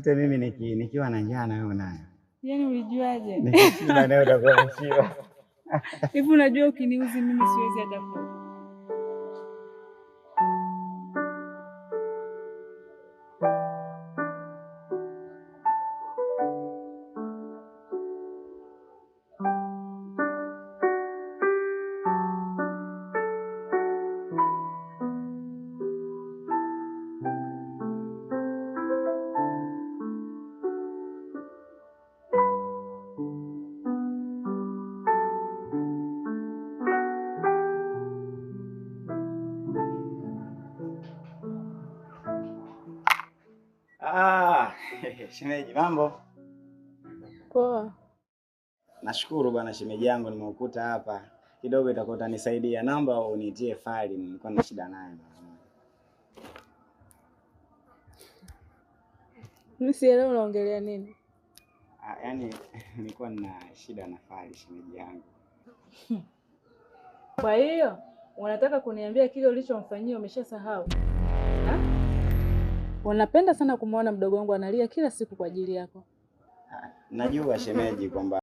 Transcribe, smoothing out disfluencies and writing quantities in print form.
Usikute mimi nikiwa na njaa na wewe unayo. Yaani ulijuaje? Nikishiba nawe utakuwa umeshiba. Hivi unajua ukiniuzi mimi siwezi hata kula. Ah, shemeji mambo? Poa. Nashukuru bwana shemeji yangu nimeukuta hapa. Kidogo itakuwa utanisaidia. Naomba unitie faili, nilikuwa na shida nayo. Mimi sielewi unaongelea nini. Ah, yaani nilikuwa nina shida na faili shemeji yangu. Kwa hiyo unataka kuniambia kile ulichomfanyia umeshasahau? Ha? Unapenda sana kumwona mdogo wangu analia kila siku kwa ajili yako. Ah, najua shemeji kwamba